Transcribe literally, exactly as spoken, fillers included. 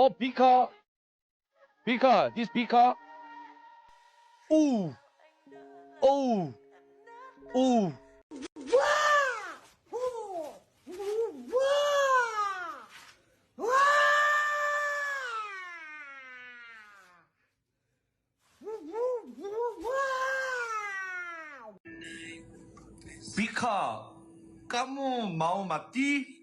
Oh, Pika. Pika, this Pika. Ooh. Oh. Ooh. Pika, kamu mau mati?